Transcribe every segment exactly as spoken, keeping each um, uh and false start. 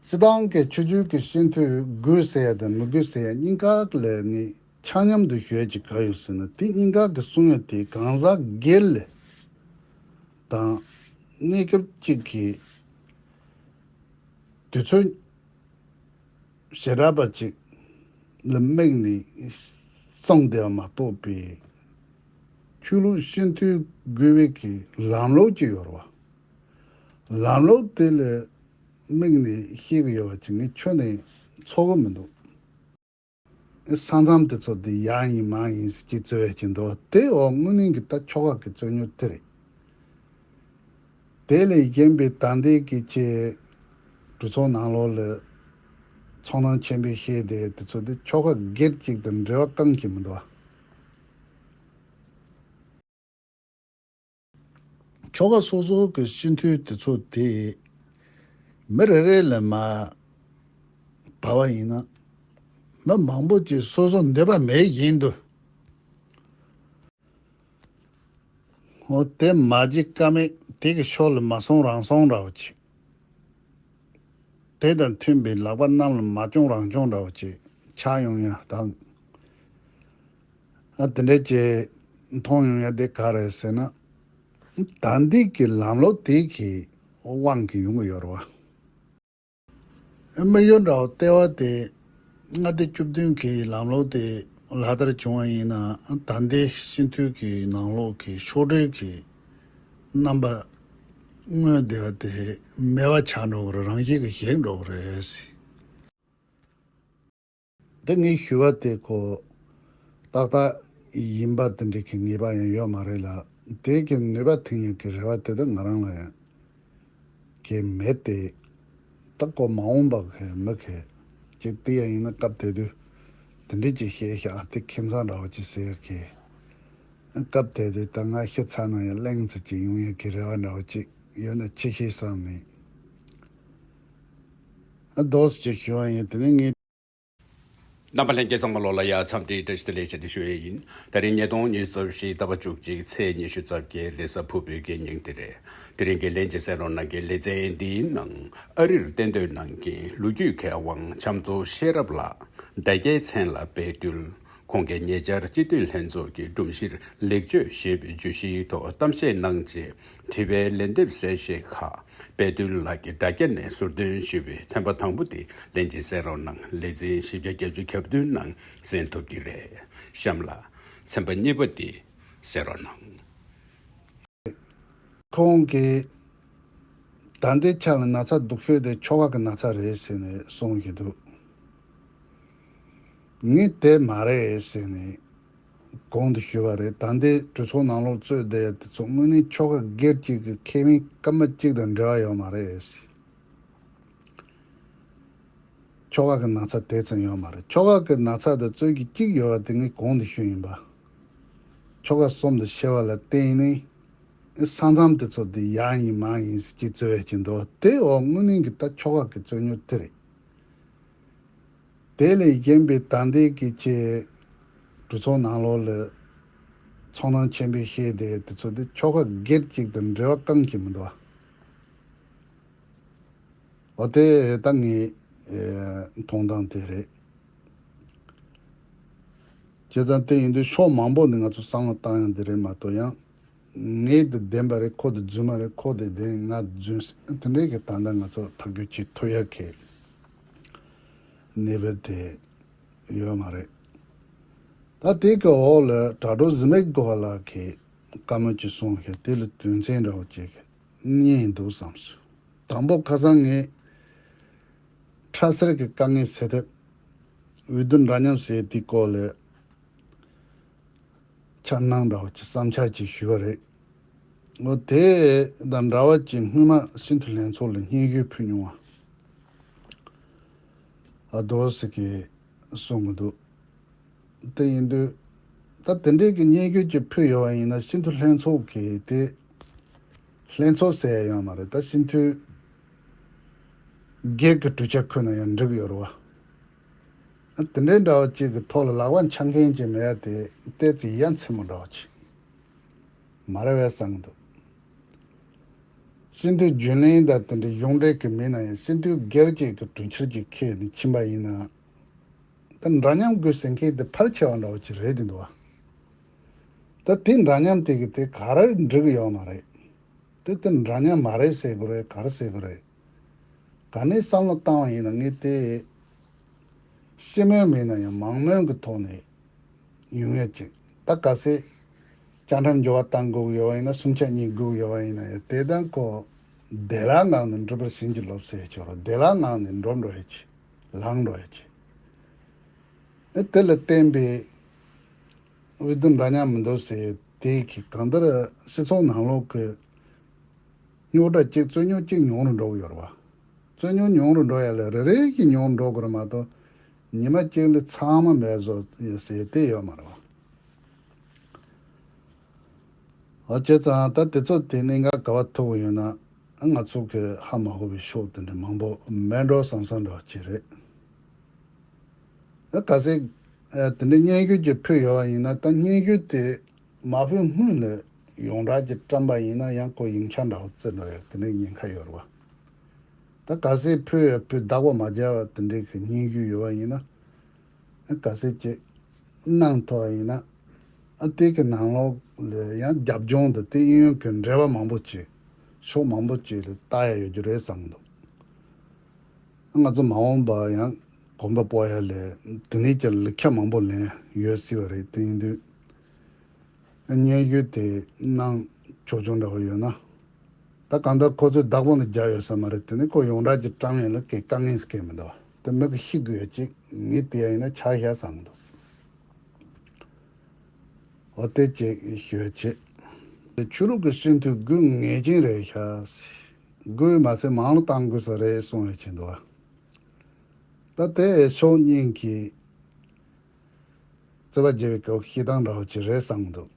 སྤྱིར་བཏང་གི་ཆོས་བརྒྱུད་ཀྱི་སྤྱི་འཐུས་དགོས་ཟེར་ཡ་དང་མི་དགོས་ཟེར་ཡ་གཉིས་ཀ་ལ་ངས་ཆ་མཉམ་དུ་ཞུ་ཡ་ཅིག་ག་ཡོད་ཟེར་ན། དེ་གཉིས་ཀ་གི་གསུང་ཡ་དེ་གང་ཟག་སྒེར་ལ་དང་གནས་སྐབས་གཅིག་གི་དུས་ཚོད་ཞེ་དྲག་པ་ཅིག་ལ་དམིགས་ནས་གསུངས་བསྡད་པ་མ་གཏོགས་པའི་ཆོས་ལུགས་སྤྱི་འཐུས་དགོས་པའི་གི་ལམ་ལུགས་ཅིག་ཡོད་རེད་བ། ལམ་ལུགས་དེ་ལ་དམིགས་ནས་བཤད་གི་ཡོད་པ་ཅིག་ངས་ཁྱོན་ནས་ཚོར་གི་མི་འདུག། ས་མཚམས་དེ་ཚོ་དེ་ཡག་ཡིན་མང་ཡིན་ཟེར་གྱི་རྩོད་ཡ་ཅིག་འདུག། དེ་འོག་དངོས་གནས་ཀྱི་ད་ཆོལ་ཁ་གི་རྩོད་རྙོག་དེ་རེད། དེ་ལས་གཞན་པའི་ད་ལྟའི་གི་ཆེ་གྲོས་ཚོགས་ནང་ལོགས་ལ་ཚོར་སྣང་ཆེན་པོས་བཤད་བསྡད་དེ་ཚོ་དེ་ཆོལ་ཁ་སྒེར་གཅིག་དང་འབྲེལ་བ་གང་གི་མི་འདུག་ཨ། ཆོལ་ཁ་སོ་སོ་གི་སྤྱི་འཐུས་དེ་ཚོ་དེ་མི་རེ་རེ་ལ་མ་བབས་པ་ཡིན་ན་མི་མང་པོ་ཅིག་སོ་སོ་འདོད་པ་མེད་བཞིན་དུ། འོ་དེ་མ་བྱེད་ཀ་མེད་དེ་གི་ཕྱོགས་ལ་མ་སོང་རང་སོང་འདྲ་བོ་ཅིག། དེ་དང་མཐུན་པའི་ལག་པ་གནམ་ལ་མ་བརྐྱངས་རང་བརྐྱངས་འདྲ་བོ་ཅིག་ཆགས་ཡོང་ཡ་དང་། ཨ་དེ་འདྲ་ཅིག་མཐོང་ཡོང་ཡ་དེ་ག་རེད་ཟེར་ན། ད་འདི་གི་ལམ་ལུགས་དེ་གི་དབང་གིས་ཡོང་གི་ཡོད་རེད་བ། དམིགས་ཡུལ་འདྲ་བོ་ལྟེ་བ་དེ་མངའ་སྡེ་བཅུ་བདུན་གྱི་ལམ་ལུགས་དེ་ལག་བསྟར་བྱུང་བ་ཡིན་ན། ད་ལྟའི་སྤྱི་འཐུས་ཀྱི་ནང་ལོགས་ཀྱི་ཕྱོགས་སྒྲིག་གི་རྣམ་པ་མངོན་བསྡད་པ་དེ་མེད་པ་ཆགས་འགྲོ་གི་རེད། རང་བཞིན་གྱིས་ཞིག་འགྲོ་གི་རེད། འདི་ངས་ཞུ་བ་དེ་ཁོ་ཏག་ཏག་ཡིན་པ་དེ་འདྲ་གི་ངེས་པ་ཡང་ཡོད་མ་རེད་ལ། དེ་གི་ནུས་པ་ཐོན་ཡག་གི་རེ་བ་དེ་དག་ང་རང་ལ་ཡང་གི་མེད་དེ། ད་ཁོ་མ་འོངས་པ་གི་མི་གི་ཅིག་དེ་ཡང་ཡིན་ན་སྐབས་དེ་དུས་དེ་འདྲ་ཅིག་བཤད་ཤག་དེ་ཁྱིམ་ཚང་འདྲ་བོ་ཅིག་ཟེར་གི། སྐབས་དེ་དུས་ད་ང་ཤི་ཚར་ན་ཡང་གླེང་ཚུལ་ཅིག་ཡོང་ཡག་གི་རེ་བ་འདྲ་བོ་ཅིག་ཡོད་ན་ཅི་ཤེས་བསམ་ནས། ཨ་རྡོ་སུ་ཅིག་ཞུ་བ་ཡིན། དེ་ནས་ངས། རྣམ་པ་ལྷན་རྒྱས་ཚང་མ་ལོ་ལ་ཡ་འཚམས་འདྲིའི་བཀྲ་ཤིས་བདེ་ལེགས་ཞུ་ཡས་ཡིན། ད་རིང་ཉིས་སྟོང་ཉི་ཤུ་རྩ་བཞི་ཟླ་བ་བཅུ་གཅིག་ཚེས་ཉི་ཤུ་རྩ་བརྒྱད་རེས་གཟའ་ཕུར་བུའི་གི་ཉིན་དེ་རེད། དེ་རིང་གི་ལྷན་རྒྱས་གསན་རོགས་གནང་གི་ལེ་ཚན་འདིའི་ནང་ཨ་རིར་གཏན་སྡོད་གནང་མཁན་ལོ་རྒྱུས་མཁས་དབང་ཆབ་མདོ་ཤེས་རབ་ལགས་དྲ་རྒྱའི་མཚན་ལ་དཔལ་དུལ། ཁོང་གིས་ཉེ་ཆར་སྤྱི་འཐུས་ལྷན་ཚོགས་ཀྱི་སྒྲོམ་གཞིར་ལེགས་བཅོས་ཞེས་པའི་བརྗོད་གཞིའི་ཐོག་གཏམ་བཤད་གནང་རྗེས་དྲི་བའི་ལན་འདེབས་གསལ་བཤད་ཁག་དཔལ་དུལ་ལགས་ཀྱིས་དྲ་རྒྱ་ནས་ཟུར་འདོན་ཞུས་པའི་ཚན་པ་དང་པོ་དེ་ལྷན་རྒྱས་གསན་རོགས་གནང་། ལེ་ཚན་བཞི་བརྒྱ་བརྒྱད་ཅུ་གྱ་བདུན་ནང་གསན་ཐུབ་ཀྱི་རེད། གཤམ་ལ་ཚན་པ་གཉིས་པ་དེ་གསན་རོགས་གནང་། ཁོང་གིས་ད་ལྟའི་ཆ་ལ་ན་ཚ་སྡུག་ཤོས་དེ་ཆོལ་ཁ་གི་ན་ཚ་རེད་ཟེར་ནས་གསུང་གི་འདུག། ངས་དེ་མ་རེད་ཟེར་ནས་གོང་དུ་ཞུས་པ་རེད། ད་ལྟའི་གྲོས་ཚོགས་ནང་ལོགས་རྩོད་བསྡད་ཡ་དེ་ཚོ་དངོས་གནས་ཆོལ་ཁ་སྒེར་གཅིག་གི་ཁེ་ཕན་སྐར་མ་གཅིག་དང་འབྲེལ་བ་ཡོད་མ་རེད། ཆོལ་ཁ་གི་ན་ཚ་དེ་ཙམ་ཡོད་མ་རེད། ཆོལ་ཁ་གི་ན་ཚ་དེ་རྩོད་ཀྱི་གཅིག་ཡོད་པ་དེ་ངས་གོང་དུ་ཞུས་ཡིན་པ། ཆོལ་ཁ་གསུམ་དུ་ཕྱེ་བ་ལ་བརྟེན་ནས་ས་མཚམས་དེ་ཚོ་དེ་ཡག་ཡིན་མང་ཡིན་ཟེར་གྱི་རྩོད་ཡ་ཅིག་འདུག། དེ་འོག་དངོས་གནས་ཀྱི་ད་ཆོལ་ཁ་གི་རྩོད་རྙོག་དེ་རེད། དེ་ལས་གཞན་པའི་ད་ལྟའི་གི་ཆེ་གྲོས་ཚོགས་ནང་ལོགས་ལ་ཚོར་སྣང་ཆེན་པོས་བཤད་བསྡད་དེ་ཚོ་དེ་ཆོལ་ཁ་སྒེར་གཅིག་དང་འབྲེལ་བ་གང་གི་མི་འདུག། འོ་དེ་ད་ངའི་ཨེ་མཐོང་སྟངས་དེ་རེད། བྱས་ཙང་དེ་ཡིན་དུས་ཕྱོགས་མང་པོ་ནས་ང་ཚོ་བསམ་བློ་བཏང་ཡང་དེ་རེད་མ་གཏོགས། ཡང་ངས་དེ་བདེན་པ་རེད། ཁོ་དེ་རྫུན་མ་རེད། ཁོ་དེ་བདེན་ང་རྫུན་ཟེར་དེ་འདྲའི་གི་ད་ལྟ་ང་ཚོ་ཐག་གཅོད་བྱེད་ཐུབ་ཡ་གི་གནས་བབ་དེ་ཡོད་མ་རེད། ད་དེ་གི་འོག་ལ་དྲ་གྲོགས་གཟི་མིག་དགོ་པ་ལགས་ཀྱིས་བཀའ་མོལ་ཅིག་གསུངས་ཤག། དེ་ལ་དོན་ཚན་འདྲ་བོ་ཅིག་རྙེད་འདུག་བསམ་སོང་། དང་པོ་ཁ་སང་ངས་ཁྲ་སེར་གྱི་དཀའ་ངལ་སེལ་ཐབས་འོས་བསྡུ་འདྲ་མཉམ་ཟེར་དེའི་སྐོར་ལ་འཆར་སྣང་འདྲ་བ་ཅིག་བསམ་འཆར་ཅིག་ཞུས་པ་རེད། འོ་དེ་དང་འདྲ་བ་ཅིག་སྔོན་མ་སྤྱི་འཐུས་ལྷན་ཚོགས་ལ་སྙན་ཞུ་ཕུལ་མྱོང་བ་ཨ་རྡོ་སི་གིས་གསུང་གི་འདུག། དེ་ཡིན་དུས་ད་དེ་འདྲའི་གི་སྙན་ཞུ་ཅིག་ཕུལ་ཡོད་པ་ཡིན་ན་སྤྱི་འཐུས་ལྷན་ཚོགས་ཀྱིས་དེ་ལྷན་ཚོགས་ཟེར་ཡ་ཡོད་མ་རེད། ད་སྤྱི་འཐུས་སྒེར་གྱི་གྲོས་འཆར་ཁུར་ན་ཡང་འགྲིག་ཡོད་རེད་བ། དེ་འདྲའི་འདྲ་བ་ཅིག་གི་ཐོག་ལ་ལག་པ་འཆང་མཁན་ཅིག་མེད་ཡ་དེ་ཏོག་ཙམ་ཡ་མཚན་མོ་འདྲ་བ་ཅིག་མ་རེད་པས་བསམ་གི་འདུག། སྤྱི་འཐུས་རྒྱུན་ལས་དང་དེ་འདྲའི་གཞུང་འབྲེལ་གྱི་མི་ན་ཡང་སྤྱི་འཐུས་སྒེར་གཅིག་གི་གྲོས་འཆར་གྱི་ཁྱེར་ནས་ཕྱིན་པ་ཡིན་ན། ད་འདྲ་མཉམ་དགོས་ཟེར་མཁན་དེ་ཕལ་ཆེ་བ་འདྲ་བོ་ཅིག་རེད་དེ་འདུག་བ། ད་དེ་འདྲ་མཉམ་དེ་གི་དེ་ག་རེ་འགྲིག་གི་ཡོད་མ་རེད། དེ་དེ་འདྲ་མཉམ་མ་རེད་ཟེར་དགོས་རེད། ག་རེ་ཟེར་དགོས་རེད། ག་ནས་བསམ་བློ་བཏང་བ་ཡིན་ན་ངས་དེ་སྤྱི་མོས་མིན་ན་ཡང་མང་མོས་ཀྱི་ཐོག་ནས་ཡོང་ཡ་ཅིག་ད་ག་སེ་བཅའ་ཁྲིམས་འགྱུར་བ་གཏང་དགོས་ཀྱི་ཡོད་པ་ཡིན་ན། སུམ་ཆ་གཉིས་དགོས་ཀྱི་ཡོད་པ་ཡིན་ན་ཡང་དེ་དང་ཁོ་བདེ་བླག་ངང་ནས་འགྲུབ་པར་བྱིན་གྱིས་རློབས་ཟེར་ཆོག་རོགས། བདེ་བླག་ངང་ནས་འགྲོ་འགྲོ་ཡ་ཅིག་ལངས་འགྲོ་ཡ་ཅིག་ཨེ་དེ་ལ་བརྟེན་པའི་འོས་བསྡུ་འདྲ་མཉམ་མི་འདུག་ཟེར་དེ་གི་གང་ལྟར་སྤྱི་ཚོགས་ནང་ལོགས་ཀྱི་རྙོག་དྲ་གཅིག་རྩོད་རྙོག་གཅིག་ཉུང་རུ་འགྲོ་གི་ཡོད་རེད་བ། རྩོད་རྙོག་ཉུང་རུ་འགྲོ་ཡ་ལ་རེ་རེ་བཞིན་ཉུང་རུ་འགྲོ་གི་རེད་མ་གཏོགས། ཉི་མ་གཅིག་ལ་ཚང་མ་མེད་བཟོ་ཡ་ཟེར་དེ་ཡོད་མ་རེད་བ། ཨ་བྱས་ཙང་ད་དེ་ཚོ་དེ་གནད་འགག་ག་བ་ཐུག་གི་ཡོད་ན། ང་ཚོ་གི་ཧ་མ་གོ་བའི་ཕྱོགས་དེ་འདྲ་མང་པོ་མེད་འགྲོ་བསམ་བསམ་འདྲ་བ་ཅིག་རེད། ཨ་ག་ཟེ། ཨ་དེ་འདྲ་སྙན་ཞུ་ཅིག་ཕུལ་ཡོད་པ་ཡིན་ན། ད་སྙན་ཞུ་དེ་མ་ཕུལ་སྔོན་ལ་ཡོངས་གྲགས་ཅིག་བཀྲམ་པ་ཡིན་ན་ཡང་ཁོ་ཡིག་ཆ་འདྲ་བོ་བརྩི་འགྲོ་ཡ་དེ་འདྲའི་ཉེན་ཁ་ཡོད་རེད་བ། ད་ག་ཟེ་ཕུལ་ཡ་ཕུལ་བདག་པོ་མ་བརྒྱབ་པ་དེ་འདྲའི་གི་སྙན་ཞུ་ཡོད་པ་ཡིན་ན། ཨ་ག་ཟེ་ཅིག་གནང་ཐུབ་པ་ཡིན་ན། ཨ་དེ་གི་ནང་ལོགས་ལ་ཡང་རྒྱབ་ལྗོངས་དང་དེ་གཡས་གཡོན་གྱི་འབྲེལ་བ་མང་པོ་ཅིག་ཕྱོགས་མང་པོ་ཅིག་ལ་ལྟ་ཡ་ཡོད་རྒྱུ་རེད་བསམ་གྱི་འདུག་ང་ཚོ་མ་འོངས་པ་ཡང་གོམ་པ་སྤོ་ཡ་ལས་དེ་ནས་ཀྱང་ལེགས་ཆ་མང་པོ་ལེན་ཡོད་སྲིད་པ་རེད། དེ་ཡིན་དུས་སྙན་ཞུ་དེ་གནང་ཆོག་ཆོག་འདྲ་བོ་ཡོད་ན། ད་གང་ལྟར་ཁོ་ཚོས་བདག་པོ་ནས་རྒྱག་ཡོད་ས་མ་རེད། དེ་ནས་ཁོ་ཡོངས་གྲགས་ཀྱི་བཀྲམ་ཡས་ལ་གའི་དཀའ་ངལ་ཟེར་མཁན་མི་འདུག་དེ་མི་གི་ཤི་དགོས་ཡ་ཅིག་མི་དེ་ཡ་ཡིན་ན་ཆགས་ཤག་བསམ་གྱི་འདུག་འོ་དེ་ཅིག་ཞུ་ཡ་བྱེད། ཆོས་ལུགས་ཀྱི་སྤྱི་འཐུས་དགོས་ངེས་ཅན་རེད་ཤག་དགོས་མ་ཚད་མང་རུ་གཏང་དགོས་ས་རེད་གསུང་ཡ་བྱེད་འདུག་ད་དེ་ཕྱོགས་གཉིས་ཀྱི་རྩོད་པ་རྒྱག་པའི་སྐབས་བཤད་སྟངས་འདྲ་བོ་ཅིག་རེད་བསམ་གྱི་འདུག་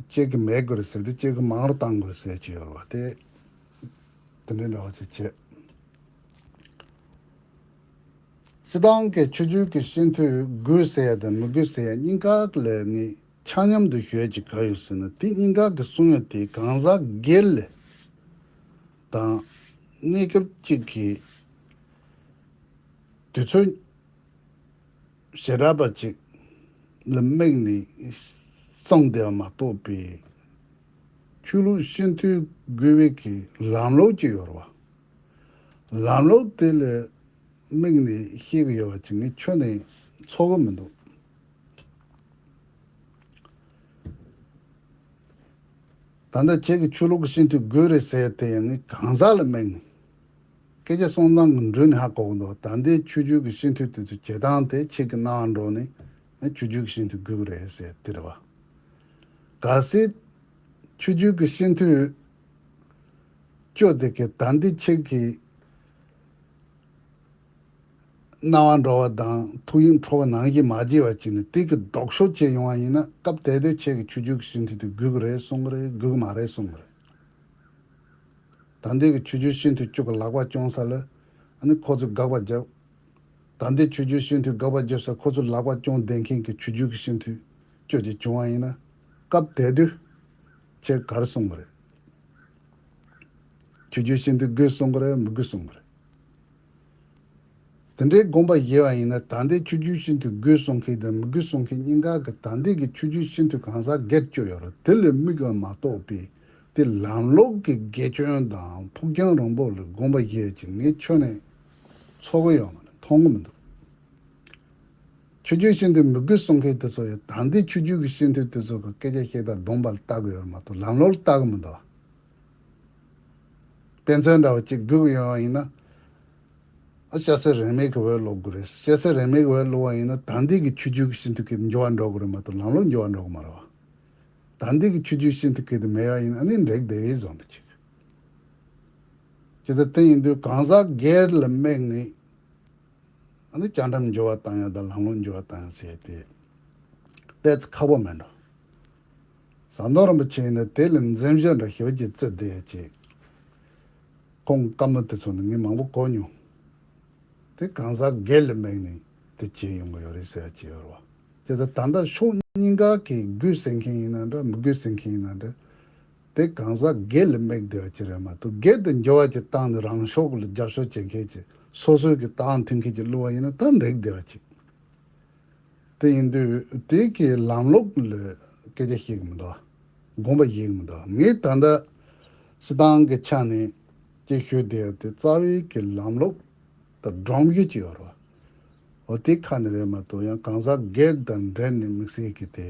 གཅིག་གིས་མེད་དགོས་རེད་ཟེར་དུས་གཅིག་གིས་མང་རུ་གཏང་དགོས་ཟེར་གྱི་ཡོད་རེད་བ། དེ་དེ་འདྲའི་འདྲ་བོ་ཅིག་བྱེད། སྤྱི་བཏང་གི་ཆོས་བརྒྱུད་ཀྱི་སྤྱི་འཐུས་དགོས་ཟེར་ཡ་དང་མི་དགོས་ཟེར་ཡ་གཉིས་ཀ་ལ་ངས་ཆ་མཉམ་དུ་ཞུ་ཡ་ཅིག་ག་ཡོད་ཟེར་ན། དེ་གཉིས་ཀ་གི་གསུང་ཡ་དེ་གང་ཟག་སྒེར་ལ་དང་གནས་སྐབས་གཅིག་གི་དུས་ཚོད་ཞེ་དྲག་པ་ཅིག་ལ་དམིགས་ནས་གསུངས་བསྡད་པ་མ་གཏོགས་པའི། ཆོས་ལུགས་སྤྱི་འཐུས་དགོས་པའི་གི་ལམ་ལུགས་ཅིག་ཡོད་རེད་བ། ལམ་ལུགས་དེ་ལ་དམིགས་ནས་བཤད་གི་ཡོད་པ་ཅིག་ངས་ཁྱོན་ནས་ཚོར་གི་མི་འདུག་ད་ལྟ་ཁྱེད་ཀྱིས་ཆོས་ལུགས་ཀྱི་སྤྱི་འཐུས་དགོས་རེད་ཟེར་དེ་ཡང་ངས་གང་ཟག་ལ་དམིགས་ནས་སྐད་ཆ་གསུང་སྟངས་ཀྱི་འགྲོས་ནས་ཧ་གོ་གི་འདུག་ད་ལྟའི་ཆོས་བརྒྱུད་ཀྱི་སྤྱི་འཐུས་དེ་ཚོ་བྱེད་སྟངས་དེ་ཁྱེད་ཀྱི་སྣང་བ་འགྲོ་ནས་ཨ་ཆོས་བརྒྱུད་ཀྱི་སྤྱི་འཐུས་དགོས་ཀྱི་རེད་ཟེར་དེ་རེད་བ། གལ་སྲིད་ཆོས་བརྒྱུད་ཀྱི་སྤྱི་འཐུས་བཅོ་དེ་གའི་ད་ལྟའི་ཁྱེད་ཀྱི་སྣང་བ་འགྲོ་བ་དང་ཐུགས་ཡིད་འཕྲོག་པ་ནང་བཞིན་མ་བརྗེད་པ་བྱས་ནས་དེ་གི་ལྡོག་ཕྱོགས་བྱས་ཡོང་བ་ཡིན་ན། སྐབས་དེ་དུས་ཁྱེད་ཀྱི་ཆོས་བརྒྱུད་ཀྱི་སྤྱི་འཐུས་དེ་དགོས་ཀྱི་རེད་གསུང་གི་རེད། དགོས་ཀྱི་མ་རེད་གསུང་གི་རེད། ད་ལྟའི་གི་ཆོས་བརྒྱུད་སྤྱི་འཐུས་བཅུ་གི་ལག་པ་བརྐྱངས་ས་ལ་ཨ་ནི་ཁོ་ཚོས་དགག་པ་བརྒྱབ། ད་ལྟའི་ཆོས་བརྒྱུད་སྤྱི་འཐུས་དགག་པ་བརྒྱབ་ས་ཁོ་ཚོས་ལག་པ་བརྐྱངས་བསྡད་མཁན་གྱི་ཆོས་བརྒྱུད་ཀྱི་སྤྱི་འཐུས་བཅུ་དེ་བྱུང་བ་ཡིན་ན། སྐབས་དེ་དུས་ཁྱེད་ག་རེ་གསུང་གི་རེད། ཆོས་བརྒྱུད་སྤྱི་འཐུས་དགོས་གསུང་གི་རེད། མི་དགོས་གསུང་གི་རེད། དེ་འདྲའི་དགོངས་པ་བཞེས་པ་ཡིན་ན། ད་ལྟའི་ཆོས་བརྒྱུད་སྤྱི་འཐུས་དགོས་གསུང་མཁན་དང་མི་དགོས་གསུང་མཁན་གཉིས་ཀ་གི་ད་ལྟའི་གི་ཆོས་བརྒྱུད་སྤྱི་འཐུས་གང་ཟག་སྒེར་བཅོས་ཡོད་རེད། དེ་ལ་དམིགས་པ་མ་གཏོགས་པའི་དེ་ལམ་ལུགས་ཀྱི་སྒེར་སྐྱོན་དང་ཕུགས་རྒྱང་རིང་པོ་ལ་དགོངས་པ་བཞེས་ཀྱི་ངས་ཁྱོན་ནས་ཚོར་གི་ཡོད་མ་རེད། མཐོང་གི་མི་འདུག་ཆོས་བརྒྱུད་སྤྱི་འཐུས་མི་དགོས་གསུང་མཁན་དེ་ཚོ་ཡང་ད་ལྟའི་ཆོས་བརྒྱུད་ཀྱི་སྤྱི་འཐུས་དེ་ཚོ་གི་སྐད་ཆ་བཤད་སྟངས་གདོང་པ་ལ་ལྟ་གི་ཡོད་རེད་མ་གཏོགས་ལམ་ལུགས་ལ་ལྟ་གི་མི་འདུག་དཔེ་མཚོན་འདྲ་བོ་གཅིག་དགོས་ཀྱི་ཡོད་པ་ཡིན་ན། ཨ་སྐྱ་སེར་རིས་མེད་ཀྱི་འོས་བླུག་དགོས་རེད། སྐྱ་སེར་རིས་མེད་ཀྱི་འོས་བླུག་པ་ཡིན་ན་ད་ལྟའི་གི་ཆོས་བརྒྱུད་ཀྱི་སྤྱི་འཐུས་ཀྱི་འགྱུར་བ་འགྲོ་གི་རེད་མ་གཏོགས་ལམ་ལུགས་འགྱུར་བ་འགྲོ་གི་མ་རེད་བ། ད་ལྟའི་གི་ཆོས་བརྒྱུད་སྤྱི་འཐུས་ཀྱི་དེ་མེད་པ་ཡིན་ན་ཨ་ནི་འགྲིག་བསྡད་པའི་བཟོ་འདྲ་ཅིག་བྱས་ཙང་དེ་ཡིན་དུས་གང་ཟག་སྒེར་ལ་དམིགས་ནས་ཨ་ནི་བཅའ་ཁྲིམས་འགྱུར་བ་བཏང་ཡ་དང་ལམ་ལུགས་འགྱུར་བ་བཏང་ཡ་ཟེར་དེ་ཏོག་ཙམ་ཁག་པོ་མེད་འགྲོ། ཟམ་གདོང་རིན་པོ་ཆེ་ཡིན་ན་དེ་ལ་འཛེམ་ཞོར་འདྲ་ཞེ་པོ་ཅིག་བརྩི་བསྡད་ཡ་ཅིག་ཁོང་བཀའ་མོལ་དེ་ཚོ་ནི་ངས་མང་པོ་གོ་མྱོང་། དེ་གང་ཟག་སྒེར་ལ་དམིགས་ནས་དེ་བྱས་ཡོང་གི་ཡོད་རེད་ཟེར་ཡ་ཅིག་ཡོད་རེད་བ། བྱས་ཙང་ད་ལྟ་ཕྱོགས་གཉིས་ཀ་གིས་དགོས་ཟེར་མཁན་ཡིན་ན་འདྲ་མི་དགོས་ཟེར་མཁན་ཡིན་ན་འདྲ། དེ་གང་ཟག་སྒེར་ལ་དམིགས་བསྡད་པ་ཅིག་རེད་མ་གཏོགས། སྒེར་དུ་འགྱུར་བ་ཅིག་བཏང་ནས་རང་ཕྱོགས་ལ་རྒྱབ་སྐྱོར་བྱེད་མཁན་ཅིག་སོ་སོའི་གི་ཏང་འཐེན་མཁན་ཅིག་བླུགས་པ་ཡིན་ན་ད་འགྲིག་བསྡད་པ་ཅིག་དེ་ཡིན་དུས་དེ་གི་ལམ་ལུགས་ལ་སྐད་ཆ་བཤད་གི་མི་འདུག་དགོངས་པ་བཞེས་གི་མི་འདུག་ངས་ད་ལྟ་སྤྱིར་བཏང་གི་ཆ་ནས་ཅིག་ཞུས་བསྡད་ཡོད་དེ། རྩ་བའི་གི་ལམ་ལུགས་དང་སྒྲོམ་གཞི་ཅིག་ཡོད་རེད་བ། འོ་དེ་ཁ་ནས་རེད་མ་གཏོགས་ཡང་གང་ཟག་སྒེར་དང་འབྲེལ་ནས་དམིགས་བསལ་གི་དེ་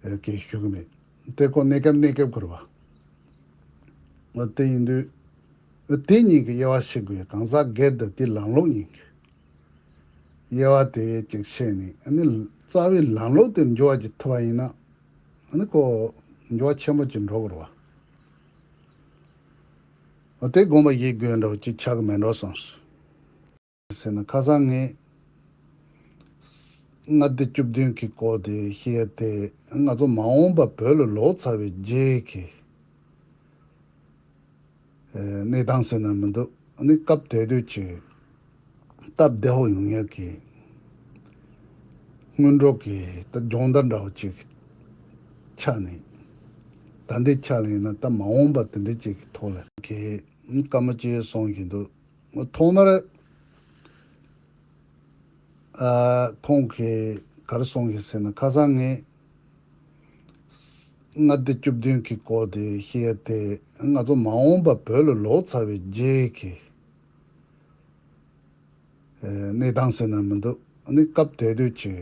ཨེ་སྐད་ཞུ་གི་མེད། དེ་ཁོ་གནས་སྐབས་གནས་སྐབས་ཁུར་བ། འོ་དེ་ཡིན་དུས་འོ་དེ་གཉིས་ཀྱི་དབྱེ་བ་ཕྱེ་དགོས། གང་ཟག་སྒེར་དང་དེ་ལམ་ལུགས་གཉིས་ཀྱི་དབྱེ་བ་དེ་ཅིག་ཕྱེ་ནས། ཨ་ནི་རྩ་བའི་ལམ་ལུགས་དེ་འགྱུར་བ་ཅིག་ཐུབ་པ་ཡིན་ན། ཨ་ནི་ཁོ་འགྱུར་བ་ཆེན་པོ་ཅིག་འགྲོ་གི་རེད་བ། འོ་དེ་དགོངས་པ་བཞེས་དགོས་འདྲ་བོ་ཅིག་ཆགས་ཀྱི་མེད་འགྲོ་བསམས་སོང་། ཟེར་ན་ཁ་སང་ངས་ལྔ་སྡེ་བཅུ་བདུན་གྱི་སྐོར་དེ་བཤད་དེ། ང་ཚོ་མ་འོངས་པ་བོད་ལ་ལོག་ཚར་བའི་རྗེས་ཀྱི་ཨེ་གནས་སྟངས་ཟེར་ན་མི་འདུག་ཨ་ནི་སྐབས་དེ་དུས་ཀྱི་སྟབས་བདེ་པོ་ཡོང་ཡག་གི་སྔོན་འགྲོ་གི་ད་སྦྱོང་བརྡར་འདྲ་བོ་ཅིག་ཆ་ནས། ད་ལྟའི་ཆ་ལ་ཡིན་ན་ད་མ་འོངས་པ་དེ་འདྲ་ཅིག་གི་ཐོག་ལ་གི་བཀའ་མོལ་ཅིག་གསུང་བཞིན་འདུག་ཐོག་མར་ཨ་ཁོང་གིས་ག་རེ་གསུངས་ཤིག་ཟེར་ན། ཁ་སང་ངས་ལྔ་སྡེ་བཅུ་བདུན་གྱི་སྐོར་དེ་བཤད་དེ། ང་ཚོ་མ་འོངས་པ་བོད་ལ་ལོག་ཚར་བའི་རྗེས་ཀྱི་ཨེ་གནས་སྟངས་ཟེར་ན་མི་འདུག་ཨ་ནི་སྐབས་དེ་དུས་ཀྱི་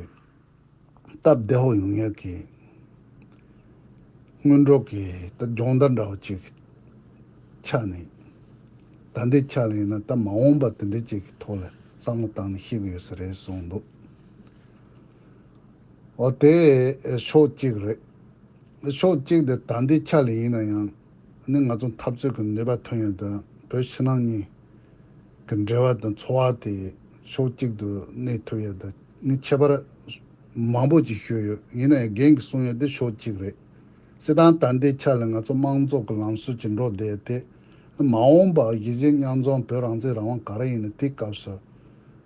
སྟབས་བདེ་པོ་ཡོང་ཡག་གི་སྔོན་འགྲོ་གི་ད་སྦྱོང་བརྡར་འདྲ་བོ་ཅིག་ཆ་ནས། ད་ལྟའི་ཆ་ལ་ཡིན་ན་ད་མ་འོངས་པ་དེ་འདྲ་ཅིག་གི་ཐོག་ལ་བསམ་བློ་བཏང་ནས་བཤད་གི་ཡོད་ས་རེད་གསུངས་འདུག་འོ་དེ་ཕྱོགས་གཅིག་རེད། ཕྱོགས་གཅིག་དེ་ད་ལྟའི་ཆ་ལ་ཡིན་ན་ཡང་ནི་ང་ཚོ་འཐབ་རྩོད་ཀྱི་ནུས་པ་ཐོན་ཡོད་དང་། བོད་ཕྱི་ནང་གཉིས་ཀྱི་འབྲེལ་བ་དང་འཚོ་བ་དེ་ཕྱོགས་གཅིག་ཏུ་གནས་ཐུབ་ཡོད་དང་། ངས་ཁྱད་པར་མང་པོ་ཅིག་ཞུས་ཡོད། ཡིན་ན་ཡང་རྒན་གྱིས་གསུངས་ཡོད་དེ་ཕྱོགས་གཅིག་རེད། སྤྱིར་བཏང་ད་ལྟའི་ཆ་ལ་ང་ཚོ་དམངས་གཙོ་གི་ལམ་སྲོལ་ཅིག་འགྲོ་བསྡད་དེ། མ་འོངས་པ་གཞིས་བྱེས་མཉམ་འཛོམས་བོད་རང་བཙན་རང་དབང་ག་རེ་ཡིན་ན་དེའི་སྐབས་སུ་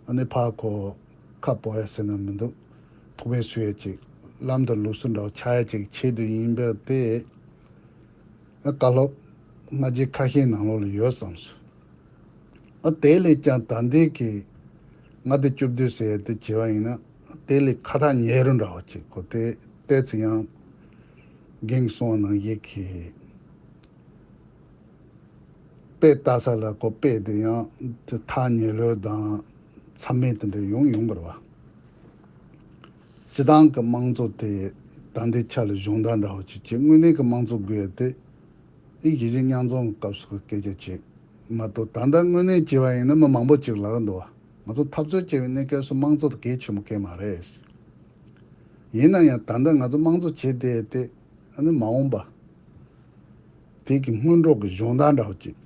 ཨ་ནི་ཕར་ཁོ་ཁ་སྤོ་ཡ་ཟེར་ན་མི་འདུག་ཐུགས་ཕན་གསོས་ཡ་ཅིག་ལམ་དང་ལུགས་སྲོལ་འདྲ་བོ་ཆགས་ཡ་ཅིག་ཆེད་དུ་ཡིན་པས་དེ། ཨ་བཀའ་སློབ་སྔ་རྗེས་ཁ་ཤས་ནང་ལོགས་ལ་ཡོད་བསམས་སོང་། ཨ་དེ་ལས་ཀྱང་ད་ལྟའི་གི་ལྔ་སྡེ་བཅུ་བདུན་ཟེར་ཡ་དེ་བྱས་པ་ཡིན་ན། དེ་ལས་ཁ་ཐག་ཉེ་རུ་འདྲ་བོ་ཅིག་ཁོ་དེ་ཏོག་ཙམ་ཡང་རྒན་གསུངས་པ་ནང་བཞིན་གྱི་དཔེ་ལྟ་ས་ལ་ཁོ་དཔེ་དེ་ཡང་དེ་ཐག་ཉེ་ལོས་དང་མཚམས་མེད་དེ་འདྲ་ཡོང་ཡོང་བ་རེད་བ། སྤྱིར་བཏང་གི་དམངས་གཙོ་དེ་ད་ལྟའི་ཆ་ལ་སྦྱོང་བརྡར་འདྲ་བོ་ཅིག་བྱེད། དངོས་གནས་ཀྱི་དམངས་གཙོ་དགོས་ཡ་དེ་ཨི་གཞིས་བྱེས་མཉམ་འཛོམས་ཀྱི་སྐབས་སུ་སྐད་ཆ་བྱེད་མ་གཏོགས། ད་ལྟ་དངོས་གནས་བྱས་པ་ཡིན་ན་མི་མང་པོ་ཅིག་ལབ་ཀྱི་འདུག་བ། ང་ཚོ་འཐབ་རྩོད་བྱས་པའི་གནས་སྐབས་སུ་དམངས་གཙོ་དེ་གལ་ཆེན་པོ་གང་ཡང་མ་རེད། ཡིན་ན་ཡང་ད་ལྟ་ང་ཚོ་དམངས་གཙོ་བྱེད་བསྡད་དེ། ཨ་ནི་མ་འོངས་པ་དེ་གི་སྔོན་འགྲོ་གི་སྦྱོང་བརྡར་འདྲ་བོ་ཅིག་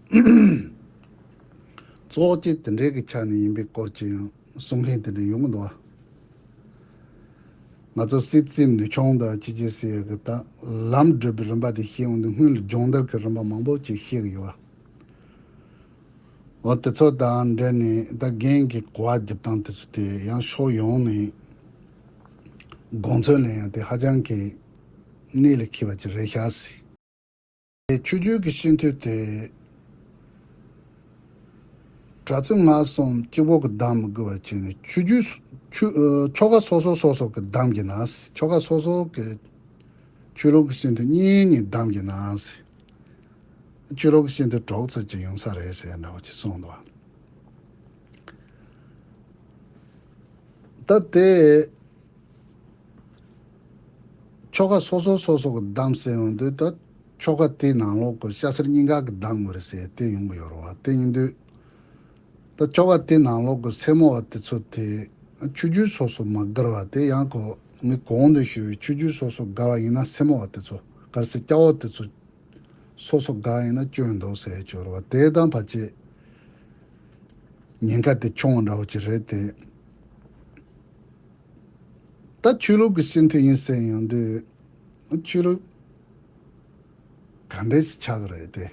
གཙོ་བོ་གཅིག་དེ་འདྲའི་གི་ཆ་ནས་ཡིན་པའི་སྐོར་ཅིག་ཡང་གསུང་མཁན་དེ་འདྲ་ཡོང་གི་འདུག་བ། ང་ཚོ་སྲིད་རྩེའི་ནུས་ཆུང་དང་ཅི་ཅི་ཟེར་ཡ་གི་ད་ལམ་སྒྲུབ་པའི་རིམ་པ་དེ་ཤེས་ཡོང་དུས་སྔོན་ལ་སྦྱོང་བརྡར་གྱི་རིམ་པ་མང་པོ་ཅིག་ཤེས་ཀྱི་ཡོད་བ། འོ་དེ་ཚོ་དང་འབྲེལ་ནས་ད་རྒན་གྱི་གོ་བ་རྒྱབ་སྟངས་དེ་ཚོ་དེ་ཡང་ཕྱོགས་ཡོངས་ནས་དགོངས་ཚུལ་ལེན་ཡ་དེ་ཧ་ཅང་གི་གནད་ལ་འཁེལ་བ་ཅིག་རེད་ཤག་ཟེར། ཆོས་བརྒྱུད་ཀྱི་སྤྱི་འཐུས་དེ་གྲྭ་བཙུན་སྔགས་གསུམ་གཅིག་པོ་གིས་བདམས་མི་དགོས་པ་བྱས་ནས། ཆོས་བརྒྱུད་ཆོས་ཨ་ཆོལ་ཁ་སོ་སོ་སོ་སོ་གིས་བདམས་ཀྱི་ན། ཆོལ་ཁ་སོ་སོ་གི་ཆོས་ལུགས་ཀྱི་སྤྱི་འཐུས་གཉིས་གཉིས་བདམས་ཀྱི་ན། ཆོས་ལུགས་ཀྱི་སྤྱི་འཐུས་དྲུག་ཙམ་ཅིག་ཡོང་ས་རེད་ཟེར་འདྲ་བོ་ཅིག་གསུངས་འདུག་ད་དེ་ཆོལ་ཁ་སོ་སོ་སོ་སོ་གིས་བདམས་ཟེར་ཡོང་དུས། ད་ཆོལ་ཁ་དེའི་ནང་ལོགས་ཀྱི་སྐྱ་སེར་གཉིས་ཀ་གིས་བདམས་དགོས་རེད་ཟེར་དེ་ཡོང་གི་ཡོད་རེད་བ། དེ་ཡིན་དུས་ད་ཆོལ་ཁ་དེའི་ནང་ལོགས་ཀྱི་སེར་མོ་བ་དེ་ཚོ་དེ་ཆོས་བརྒྱུད་སོ་སོ་མ་བརྒལ་བ་དེ། ཡང་ཁོ་ངས་གོང་དུ་ཞུས་པའི་ཆོས་བརྒྱུད་སོ་སོ་བརྒལ་བ་ཡིན་ན་སེར་མོ་བ་དེ་ཚོ་ག་རེ་ཟེར། སྐྱ་བོ་དེ་ཚོ་སོ་སོ་བརྒལ་ཡིན་ན་སྐྱོན་འདུག་ཟེར་གྱི་ཡོད་རེད་བ། དེ་དང་ཕལ་ཆེར་ཉེན་ཁ་དེ་ཆུང་བ་འདྲ་བོ་ཅིག་རེད་དེ། ད་ཆོས་ལུགས་ཀྱི་སྤྱི་འཐུས་ཡིན་ཟེར་ཡོང་དུས། ཆོས་ལུགས་ག་འདྲས་ཆགས་ཀྱི་རེད་དེ།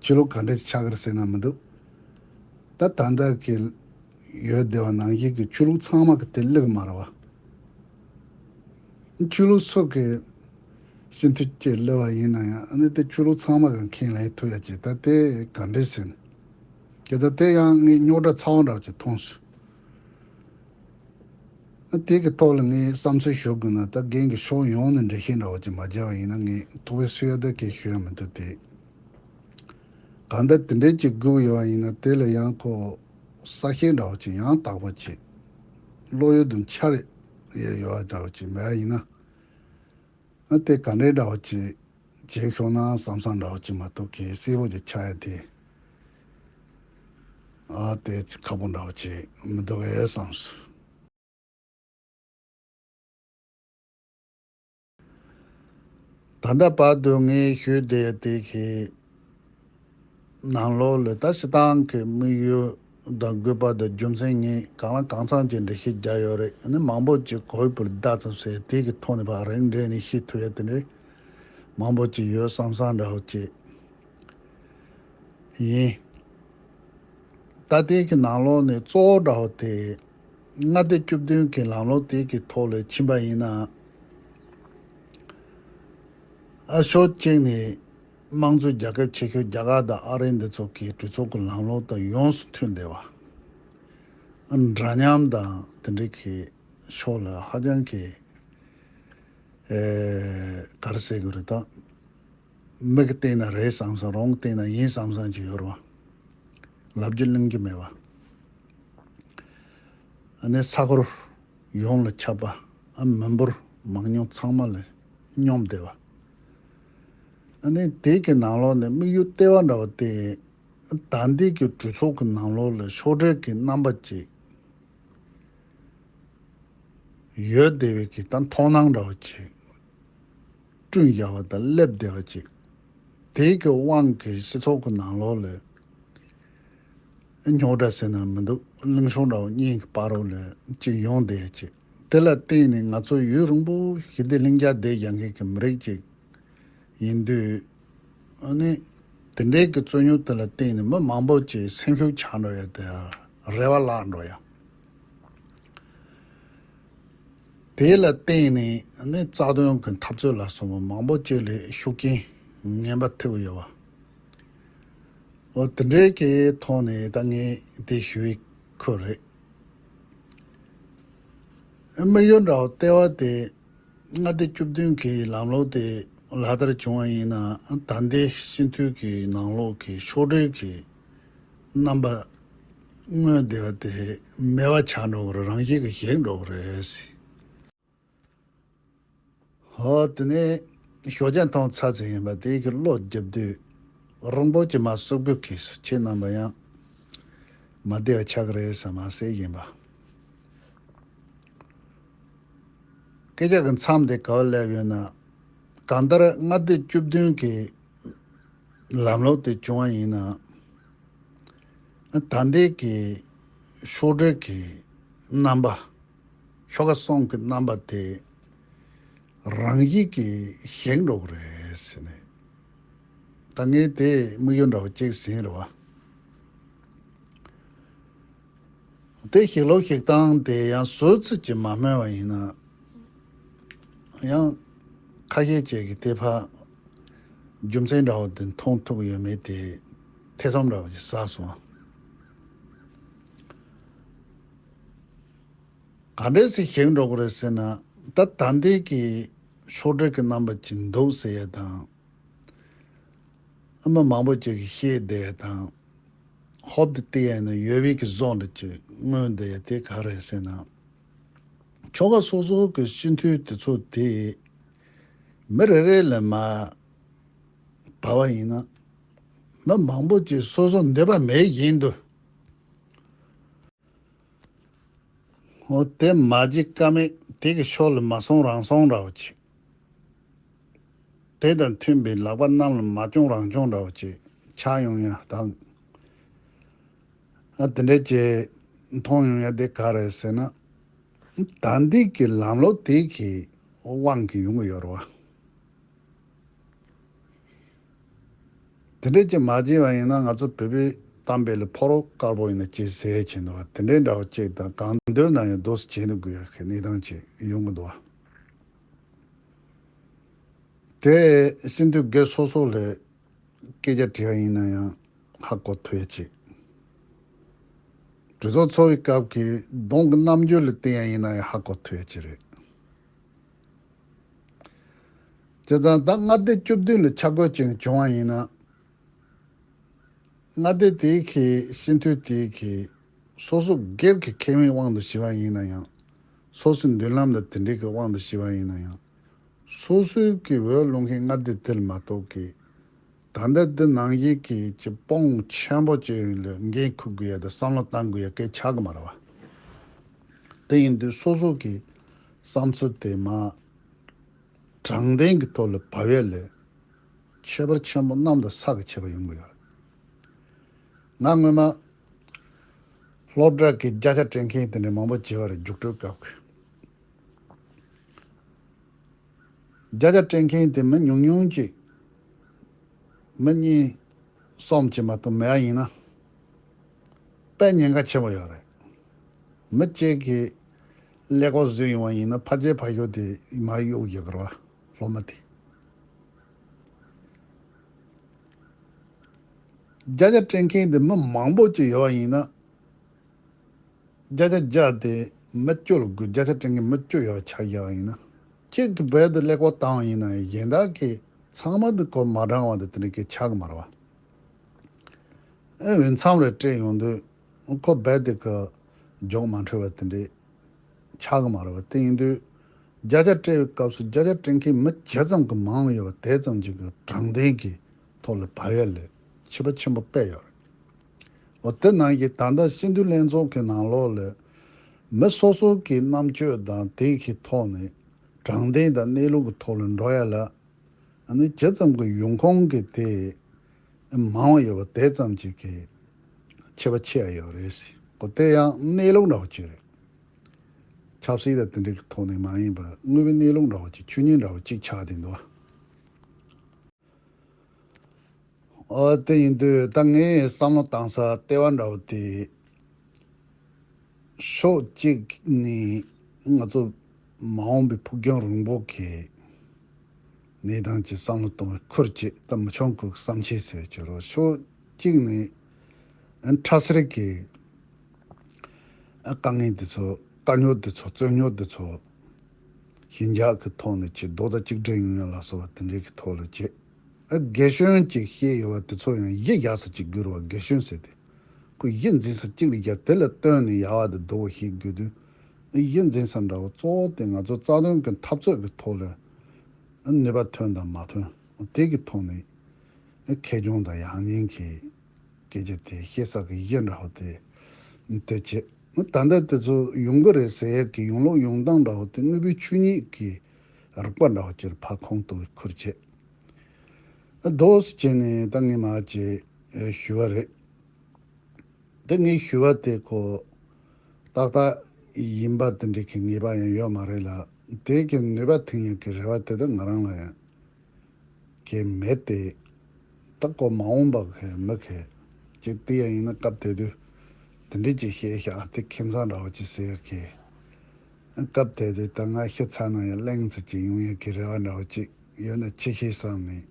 ཆོས་ལུགས་ག་འདྲས་ཆགས་ཀྱི་རེད་ཟེར་ན་མི་འདུག་ད་ད་ལྟ་གི་ཡོད་བསྡད་པ་ནང་བཞིན་གྱི་ཆོས་ལུགས་ཚང་མ་གི་དེ་ལེགས་མ་རེད་བ། ཆོས་ལུགས་སོགས་ཀྱི་ སྤྱི་འཐུས་ཅིག་སླེབས་པ་ཡིན་ན་ཡང་ཨ་ནི་དེ་ཆོས་ལུགས་ཚང་མ་གང་ཁས་ལེན་ཐུབ་ཡ་ཅིག་ད་དེ་ག་འདྲས་ཟེར་ན། དེ་ད་དེ་ཡང་ངས་རྙོག་དྲ་ཚ་བ་འདྲ་བ་ཅིག་མཐོང་སོང་། ཨ་དེ་གི་ཐོག་ལ་ངས་བསམ་ཚུལ་ཞུ་དགོས་ན་ད་རྒན་གྱི་ཕྱོགས་ཡོངས་ནས་འགྲེལ་བཤད་འདྲ་བ་ཅིག་མ་བརྒྱབ་པ་ཡིན་ན་ངས་ཐུགས་ཕན་གསོས་ཡ་ད་གས་ཞུ་ཡ་མི་འདུག་དེ། གང་ལྟར་དེ་འདྲས་ཅིག་སྒུག་ཡོད་པ་ཡིན་ན་དེ་ལ་ཡང་ཁོ་གསལ་བཤད་འདྲ་བོ་ཅིག་ཡང་དག་པོ་ཅིག་བློ་ཡུལ་དུ་འཆར་ཡས་ཡོད་པ་འདྲ་བོ་ཅིག་མེད་པ་ཡིན་ན། ཨ་དེ་ག་འདྲས་འདྲ་བོ་ཅིག་བྱེད་ཤོག་ན་བསམ་བསམ་འདྲ་བོ་ཅིག་མ་གཏོགས་གལ་སྲིད་པོ་ཅིག་ཆགས་ཡ་དེ་ཨ་དེ་ཚི་ཁག་པོ་འདྲ་བོ་ཅིག་མི་འདུག་གས་བསམ་སོང་། ད་ལྟ་བར་དུ་ངས་ཞུས་བསྡད་དེ་གི་ནང་ལོགས་ལ་ད་སྤྱིར་བཏང་གི་དམིགས་ཡུལ་དང་དགོས་པ་དང་རྒྱུ་མཚན་ངས་གང་ལ་གང་འཚམ་གྱི་འགྲེལ་བཤད་རྒྱག་ཡོད་རེད། ཨ་ནི་མང་པོ་ཅིག་གོ་བའི་བུར་བརྡ་ཙམ་ཟེར་དེ་གི་ཐོག་ནས་ཕར་རིང་འདྲེས་ནས་ཤེས་ཐུབ་ཡ་དེ་འདྲས་མང་པོ་ཅིག་ཡོད་བསམ་བསམ་འདྲ་བོ་ཅིག་ཡིན། ད་ལྟའི་གི་ནང་ལོགས་ནས་གཙོ་བོ་འདྲ་བོ་དེ་མངའ་སྡེ་བཅུ་བདུན་གི་ལམ་ལུགས་དེ་གི་ཐོག་ལ་ཕྱིན་པ་ཡིན་ན། ཨ་ཕྱོགས་གཅིག་ནས་དམངས་གཙོའི་རྒྱལ་ཁབ་ཆེ་ཤོས་རྒྱ་གར་དང་ཨ་རི་འདི་ཚོ་གི་གྲོས་ཚོགས་ཀྱི་ལམ་ལུགས་དང་ཡོངས་སུ་མཐུན་བསྡད་པ། ཨ་འདྲ་མཉམ་དང་དེ་འདྲའི་གི་ཕྱོགས་ལ་ཧ་ཅང་གི་ཨེ་ག་རེ་ཟེར་དགོས་རེད་ད། མིག་གིས་བལྟས་ན་རེད་བསམ་བསམ། རང་གིས་བལྟས་ན་ཡིན་བསམ་བསམ་ཅིག་ཡོད་རེད་བ། ལབ་རྒྱུ་གླེང་རྒྱུ་མེད་བ། ཨ་ནི་ས་ཁུལ་ཡོངས་ལ་ཁྱབ་པ། ཨ་མི་འབོར་མང་ཉུང་ཚང་མ་ལ་སྙོམས་བསྡད་པ། ཨ་ནི་དེ་གི་ནང་ལོགས་ནས་དམིགས་ཡུལ་ལྟེ་བ་འདྲ་བ་དེ། ད་ལྟའི་གི་གྲོས་ཚོགས་ཀྱི་ནང་ལོགས་ལ་ཕྱོགས་སྒྲིག་གི་རྣམ་པ་ཅིག་ཡོད་བསྡད་པའི་གི་ད་མཐོང་སྣང་འདྲ་བ་ཅིག་བསྐྲུན་བཞག་པ་དང་སླེབས་བསྡད་པ་ཅིག་དེའི་གི་དབང་གིས་སྤྱི་ཚོགས་ཀྱི་ནང་ལོགས་ལ་རྙོག་དྲ་ཟེར་ན་མི་འདུག་གླེང་ཕྱོགས་འདྲ་བོ་གཉིས་ཀྱི་བར་རོ་ལ་ཅིག་ཡོང་བསྡད་ཅིག་དེ་ལ་བརྟེན་ནས་ང་ཚོ་ཡུན་རིང་པོ་ཞི་བདེ་ལྷིང་འཇགས་བསྡད་ཡག་གི་མི་རིགས་ཅིག་ཡིན་དུས། ཨ་ནི་དེ་འདྲའི་གི་རྩོད་རྙོག་དེ་ལ་བརྟེན་ནས་མི་མང་པོ་ཅིག་སེམས་ཤུགས་ཆག་འགྲོ་ཡ་དེ་རེ་བ་བརླག་འགྲོ་ཡ། དེ་ལ་བརྟེན་ནས་ཨ་ནི་རྩ་དོན་གི་འཐབ་རྩོད་ལ་སོགས་པ་མང་པོ་ཅིག་ལ་ཤུགས་རྐྱེན་ངན་པ་ཐེབས་ཡོད་པ། འོ་དེ་འདྲའི་གི་ཐོག་ནས་ད་ངས་དེ་ཞུ་ཡི་ཁུལ་རེད། དམིགས་ཡུལ་འདྲ་བོ་ལྟེ་བ་དེ་མངའ་སྡེ་བཅུ་བདུན་གྱི་ལམ་ལུགས་དེ་ལག་བསྟར་བྱུང་བ་ཡིན་ན། ད་ལྟའི་སྤྱི་འཐུས་ཀྱི་ནང་ལོགས་ཀྱི་ཕྱོགས་སྒྲིག་གི་རྣམ་པ་མངོན་བསྡད་པ་དེ་མེད་པ་ཆགས་འགྲོ་གི་རེད། རང་བཞིན་གྱིས་ཞིག་འགྲོ་གི་རེད། ཧོ། དེ་ནས་ཞོགས་ཇ་འཐུང་ཚར་ཚར་ཡིན་པ་དེ་གི་བློ་རྒྱབ་དུས་རིང་པོ་ཅིག་མ་བསུབ་དགོས་ཀྱི་སུ་ཁྱེད་རྣམ་པ་ཡང་མ་བདེ་བ་ཆགས་ཀྱི་རེད་བསམ་མ་ཟེར་ཡིན་པ། སྐད་ཆ་གི་མཚམས་དེ་ག་བ་སླེབས་ཡོད་ན། གང་ལྟར་མངའ་སྡེ་བཅུ་བདུན་གི་ལམ་ལུགས་དེ་བྱུང་བ་ཡིན་ན། ད་ལྟའི་གི་ཕྱོགས་སྒྲིག་གི་རྣམ་པ། ཤོག་ཁ་གསུམ་གྱི་རྣམ་པ་དེ་རང་བཞིན་གྱིས་ཞིག་འགྲོ་གི་རེད་ཟེར་ནས། ད་ངས་དེ་དམིགས་ཡུལ་འདྲ་བོ་གཅིག་ཟིན་རེད་བ། དེ་ཞིག་ལོ་ཞིག་སྟངས་དེ་ཡང་ཟུར་ཙམ་གྱིས་མ་སྨོས་པ་ཡིན་ན། ཡང་ཁ་ཤས་ཅིག་གིས་དེ་ཕར་རྒྱུ་མཚན་འདྲ་བོ་དེ་མཐོང་ཐུབ་ཡོད་མེད་དེ་ཐེ་ཚོམ་འདྲ་བོ་ཞིག་ཟ་སོང་། ག་འདྲས་སེ་ཞིག་འགྲོ་གི་རེད་ཟེར་ན། ད་ད་ལྟའི་གི་ཕྱོགས་སྒྲིག་གི་རྣམ་པ་ཅིག་འདུག་ཟེར་ཡ་དང་། ཨ་མ་མང་པོ་ཅིག་གིས་བཤད་བསྡད་ཡ་དང་། ཧོབ་ཏེ་བལྟས་ཡ་ན་ཡོད་པའི་གི་བཟོ་འདྲ་ཅིག་མངོན་བསྡད་ཡ་དེ་ག་རེད་ཟེར་ན། ཆོལ་ཁ་སོ་སོ་གི་སྤྱི་འཐུས་དེ་ཚོ་དེ་མི་རེ་རེ་ལ་མར་བབས་པ་ཡིན་ན། མི་མང་པོ་ཅིག་སོ་སོ་འདོད་པ་མེད་བཞིན་དུ། འོ་དེ་མ་བྱེད་ཀ་མེད། དེ་གི་ཕྱོགས་ལ་མ་སོང་རང་སོང་འདྲ་བོ་ཅིག་དེ་དང་མཐུན་པའི་ལག་པ་གནམ་ལ་མ་བརྐྱངས་རང་བརྐྱངས་འདྲ་བོ་ཅིག་ཆགས་ཡོང་ཡ་དང་། ཨ་དེ་འདྲ་ཅིག་མཐོང་ཡོང་ཡ་དེ་ག་རེད་ཟེར་ན། ད་ལྟའི་གི་ལམ་ལུགས་དེ་གི་དབང་གིས་ཡོང་གི་ཡོད་རེད་བ། དེ་འདྲས་ཀྱི་མ་བྱས་པ་ཡིན་ན་ང་ཚོ་བོད་པའི་གཏམ་དཔེ་ལ་ཕོ་རོག་དཀར་པོ་ཡིན་ན་ཅི་ཟེར་བྱེད་འདུག་བ། དེ་འདྲའི་འདྲ་བ་ཅིག་དང་གང་འདོད་ན་ཡང་རྡོ་སུ་བྱེད་འདུག་དགོས་ཡ་གི་གནས་སྟངས་ཅིག་ཡོང་གི་འདུག་བ། དེ་སྤྱི་འཐུས་སྒེར་སོ་སོ་ལ་སྐད་ཆ་དྲིས་པ་ཡིན་ན་ཡང་ཧ་གོ་ཐུབ་ཡ་ཅིག་གྲོས་ཚོགས་ཚོགས་པའི་སྐབས་ཀྱི་གདོང་གི་རྣམ་འགྱུར་ལ་བལྟས་ཡ་ཡིན་ན་ཡང་ཧ་གོ་ཐུབ་ཡ་ཅིག་རེད། བྱས་ཙང་ད་མངའ་སྡེ་བཅུ་བདུན་ལ་ཆ་བགོས་ཅན་བྱུང་བ་ཡིན་ན། མངའ་སྡེ་དེའི་གི་སྤྱི་འཐུས་དེའི་གི་སོ་སོ་སྒེར་གྱི་ཁེ་ཕན་དབང་དུ་བྱས་པ་ཡིན་ན་ཡང་། སོ་སོའི་མདུན་ལམ་དང་དེ་འབྲེལ་གྱི་དབང་དུ་བྱས་པ་ཡིན་ན་ཡང་། སོ་སོའི་གི་འོས་བླུག་མཁན་མངའ་སྡེ་དེ་ལ་མ་གཏོགས་ཀྱི། ད་ལྟ་འདི་ནང་བཞིན་གྱི་ཅི་སྤོང་ཆེན་པོ་ཅིག་ལ་འགན་འཁུར་དགོས་ཡ་དང་བསམ་བློ་གཏང་དགོས་ཡ་སྐད་ཆགས་ཀྱི་མ་རེད་བ། དེ་ཡིན་དུས་སོ་སོ་གི་བསམ་ཚུལ་དེ་མ། དྲང་བདེན་གྱི་ཐོག་ལ་བབས་ཡས་ལས། ཁྱད་པར་ཆེན་པོ་གནམ་དང་ས་གི་ཁྱད་པར་ཡོང་གི་ཡོད་རེད། ང་སྔོན་མ་སློབ་གྲྭ་གི་བརྒྱ་ཆ་སྤྲད་མཁན་དེ་འདྲ་མང་པོ་བྱས་པ་རེད། རྒྱུགས་སྤྲོད་སྐབས་ཀྱི་བརྒྱ་ཆ་སྤྲད་མཁན་དེ་མི་ཉུང་ཉུང་ཅིག་མི་གཉིས་གསུམ་ཅིག་མ་གཏོགས་མེད་པ་ཡིན་ན། དཔེ་ཉེན་ཁ་ཆེན་པོ་ཡོད་རེད། མི་གཅིག་གིས་ཀླད་ཀོར་བཟོས་ཡོང་བ་ཡིན་ན་ཕར་རྗེས་ཕར་ཞོག་དེ་མར་གཡུག་རྒྱག་གི་རེད་བ། སློབ་མ་དེ། བརྒྱ་ཆ་སྤྲད་མཁན་དེ་མི་མང་པོ་ཅིག་ཡོད་པ་ཡིན་ན། བརྒྱ་ཆ་བརྒྱ་དེ་མི་བཅུ་ལ་དགོས། བརྒྱ་ཆ་སྤྲད་མཁན་མི་བཅུ་ཡོད་པ་ཆ་བཞག་པ་ཡིན་ན། གཅིག་གིས་རྦད་དེ་ཀླད་ཀོར་བཏང་བ་ཡིན་ན་ཡང་གཞན་དག་གིས་ཚང་མ་དེ་ཁོ་མ་དྲང་བ་དེ་དེ་འདྲ་གི་ཆགས་ཀྱི་མ་རེད་བ། ཨེ་འོས་འཚམ་རེ་སྤྲད་ཡོང་དུས་ཁོ་རྦད་དེ་ཁོ་རྒྱུགས་མ་འཕྲོད་པ་དེ་འདྲ་ཆགས་ཀྱི་མ་རེད་བ། དེ་ཡིན་དུས་བརྒྱ་ཆ་སྤྲད་པའི་སྐབས་སུ་བརྒྱ་ཆ་སྤྲད་མཁན་མི་ཇི་ཙམ་གྱི་མང་ཡོད་པ་དེ་ཙམ་ཅིག་གི་དྲང་བདེན་གྱི་ཐོག་ལ་བབས་ཡས་ལས་ཁྱད་པར་ཆེན་པོ་དཔེ་ཡོད་རེད། འོ་དེ་ནང་གི་ད་ལྟ་སྤྱི་འཐུས་ལྷན་ཚོགས་ཀྱི་ནང་ལོགས་ལ་མི་སོ་སོ་གི་རྣམ་དཔྱོད་དང་དེ་གི་ཐོག་ནས་དྲང་བདེན་དང་གནས་ལུགས་ཀྱི་ཐོག་ལ་འགྲོ་ཡ་ལ། ཨ་ནི་ཇི་ཙམ་གྱི་ཡོང་ཁུངས་ཀྱི་དེ་མང་བ་ཡོད་པ་དེ་ཙམ་ཅིག་གི་ཁྱད་པར་ཆེ་བ་ཡོད་རེད་ཟེར། གོ་དེ་ཡང་གནས་ལུགས་འདྲ་བོ་ཅིག་རེད། ཆབ་སྲིད་དང་དེ་འདྲའི་ཐོག་ནས་མ་ཡིན་པར་དངོས་པོའི་གནས་ལུགས་འདྲ་བོ་ཅིག་ཆོས་ཉིད་འདྲ་བོ་ཅིག་ཆགས་བསྡད་འདུག་ཨོ་དེ་ཡིན་དུས་ད་ངས་བསམ་བློ་བཏང་ས་ལྟེ་བ་འདྲ་བོ་དེ། ཕྱོགས་གཅིག་ནས་ང་ཚོ་མ་འོངས་པའི་ཕུགས་རྒྱང་རིང་པོ་གི་གནས་སྟངས་ཀྱི་བསམ་བློ་གཏོང་བའི་ཁུར་བཅས་ད་མི་ཆོག་ཁུར་བསམ་ཤེས་ཟེར་གྱི་རོ། ཕྱོགས་གཅིག་ནས་ཨ་ཕྲ་སེར་གྱི་ཨ་དཀའ་ངལ་འདི་ཚོ་དཀའ་རྙོག་འདི་ཚོ་རྩོད་རྙོག་འདི་ཚོ་ཞི་འཇགས་ཀྱི་ཐོག་ནས་ཅིག་རྡོག་རྩ་གཅིག་སྒྲིལ་ཡོང་ཡ་ལ་སོགས་པ་དེ་འདྲའི་གི་ཐོག་ལ་བྱས། ཨ་རྒན་གཞོན་གཅིག་བཤད་ཡོད་པ་དེ་ཚོ་ཡང་གཞི་རྒྱག་ས་གཅིག་དགོས་རེད་བ། རྒན་གཞོན་ཟེར་དེ་ཁོ་གཞི་འཛིན་ས་གཅིག་ལ་རྒྱབ་དེ་ལ་བརྟེན་ནས་ཡག་པ་དེ་སྡུག་པ་ཞིག་དགོས་དུས། ཨ་གཞི་འཛིན་ས་འདྲ་བོ་གཙོ་བོ་དེ་ང་ཚོ་རྩ་དོན་གྱི་འཐབ་རྩོད་ཀྱི་ཐོག་ལ་ཨ་ནུས་པ་ཐོན་དང་མ་ཐོན་དེ་གི་ཐོག་ནས་ཨ་ཁེ་གྱོང་དང་ཡང་སྙིང་གི་སྐད་ཆ་དེ་བཤད་ས་གི་གཞི་འདྲ་བོ་དེ་དེ་བྱས། ཨ་ད་ལྟ་དེ་ཚོ་ཡོང་གི་རེད་ཟེར་ཡས་ཀྱི་ཡོང་ལུགས་ཡོང་སྟངས་འདྲ་བོ་དེ་དངོས་པོའི་ཆོས་ཉིད་ཀྱི་རིག་པ་འདྲ་བོ་ཅིག་ཕར་ཁོང་གཏུག་གི་ཁུར་བྱས། ཨ་རྡོ་སི་བྱས་ནས་ད་ངས་མ་བྱས་ཞུ་བ་རེད། དེ་ངས་ཞུ་བ་དེ་ཁོ་ཏག་ཏག་ཡིན་པ་དེ་འདྲ་གི་ངེས་པ་ཡང་ཡོད་མ་རེད་ལ། དེ་གི་ནུས་པ་ཐོན་ཡག་གི་རེ་བ་དེ་ད་ང་རང་ལ་ཡང་གི་མེད་དེ། ད་ཁོ་མ་འོངས་པ་གི་མི་གི་ཅིག་དེ་ཡང་ཡིན་ན་སྐབས་དེ་དུས་དེ་འདྲ་ཅིག་བཤད་ཤག་དེ་ཁྱིམ་ཚང་འདྲ་བོ་ཅིག་ཟེར་གི་སྐབས་དེ་དུས་ད་ང་ཤི་ཚར་ན་ཡང་གླེང་ཚུལ་ཅིག་ཡོང་ཡག་གི་རེ་བ་འདྲ་བོ་ཅིག་ཡོད་ན་ཅི་ཤེས་བསམ་ནས།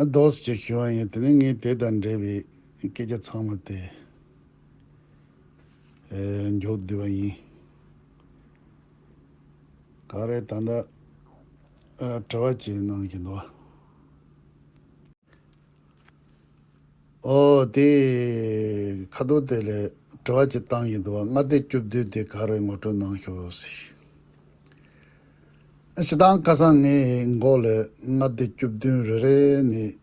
ཨ་རྡོ་སི་ཅིག་ཞུ་བ་ཡིན། དེ་ནས་ངས་དེ་དང་འབྲེལ་བའི་སྐད་ཆ་ཚང་མ་དེ་ཨེ་མཇུག་བསྡུ་བ་ཡིན། ག་རེ་ད་ལྟ་ཨ་དྲི་བ་ཅིག་གནང་གི་འདུག་ཨོ་དེ་ཁ་ཐུག་དེ་ལས་དྲི་བ་ཅིག་བཏང་གི་འདུག་མངའ་སྡེ་བཅུ་བདུན་དེ་ག་རེ་ངོ་སྤྲོད་གནང་ཤོག་ཟེར། སྤྱིར་བཏང་ཁ་སང་ངའི་མགོ་ལ་མངའ་སྡེ་བཅུ་བདུན་རེ་རེ་ནས་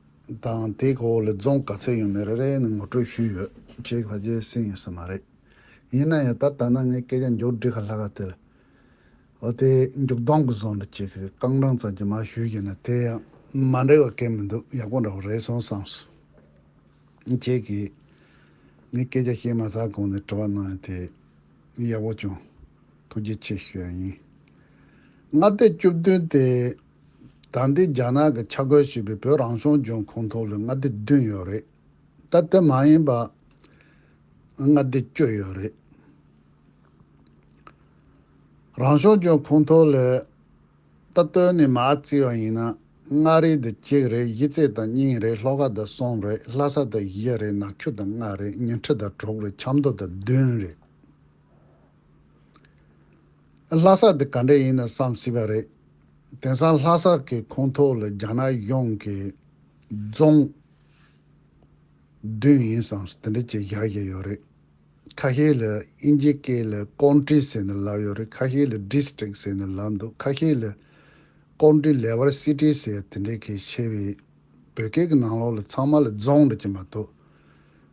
དང་དེའི་འོག་ལ་རྫོང་ག་ཚད་ཡོད་མེད་རེ་རེ་ནས་ངོ་སྤྲོད་ཞུས་ཡོད། ཅེས་ཕལ་ཆེར་གསན་ཡོད་ས་མ་རེད། ཡིན་ན་ཡང་ད་ལྟ་ན་ངས་སྐད་ཆ་མཇུག་སྒྲིལ་ཁ་ལྷག་ག་དེར། འོ་དེ་མཇུག་སྡོམ་གི་བཟོ་འདྲ་ཅིག་གི་རྐང་གྲངས་ཙམ་ཅིག་མར་ཞུས་ཡིན་ན་དེ་ཡང་མ་འགྲིག་པ་གང་མི་འདུག་ཡག་པོ་འདྲ་བོ་རེད་སོང་བསམས་སོང་། ཁྱེད་ཀྱིས་ངས་སྐད་ཆ་བཤད་མ་ཚར་གོང་ནས་དྲི་བ་གནང་ཡ་དེ་ཡག་པོ་བྱུང་། ཐུགས་རྗེ་ཆེ་ཞུ་ཡ་ཡིན། མངའ་སྡེ་བཅུ་བདུན་དེ་ད་ལྟའི་རྒྱ་ནག་གིས་ཆ་བགོས་བྱས་པའི་བོད་རང་སྐྱོང་ལྗོངས་ཁོངས་གཏོགས་ལ་མངའ་སྡེ་བདུན་ཡོད་རེད། ད་དེ་མ་ཡིན་པ་མངའ་སྡེ་བཅུ་ཡོད་རེད། རང་སྐྱོང་ལྗོངས་ཁོངས་གཏོགས་ལ་ ད་བཏོན་ནས་མར་བརྩིས་པ་ཡིན་ན། མངའ་རིས་དེ་གཅིག་རེད། གཞིས་རྩེ་དང་གཉིས་རེད། ལྷོ་ཁ་དང་གསུམ་རེད། ལྷ་ས་དང་བཞི་རེད། ནག་ཆུ་དང་ལྔ་རེད། ཉི་ཁྲི་དང་དྲུག་རེད། ཆབ་མདོ་དང་བདུན་རེད། ལྷ་ས་དེ་ག་འདྲ་ཡིན་ན་བསམ་སྲིད་པ་རེད། དེང་སང་ལྷ་ས་གི་ཁོངས་གཏོགས་ལ་རྒྱ་ནག་གཞུང་གི་རྫོང་བདུན་ཡིན་བསམ་སོང་། དེ་འདྲ་ཅིག་བཞག་བཞག་ཡོད་རེད། ཁ་ཤས་ལ་དབྱིན་ཇིའི་སྐད་ལ་ཀོན་ཊི་ཟེར་ནས་ལབ་ཡོད་རེད། ཁ་ཤས་ལ་ཌིས་ཊི་རིཀ་ཟེར་ནས་ལབ་འདུག་ཁ་ཤས་ལ་ཀོན་ཊི་ལེ་ཝལ་སི་ཊི་ཟེར་དེ་འདྲའི་གི་བཤད་པའི། བོད་སྐད་ཀྱི་ནང་ལོགས་ལ་ཚང་མ་ལ་རྫོང་འདྲ་ཅིག་མ་གཏོགས་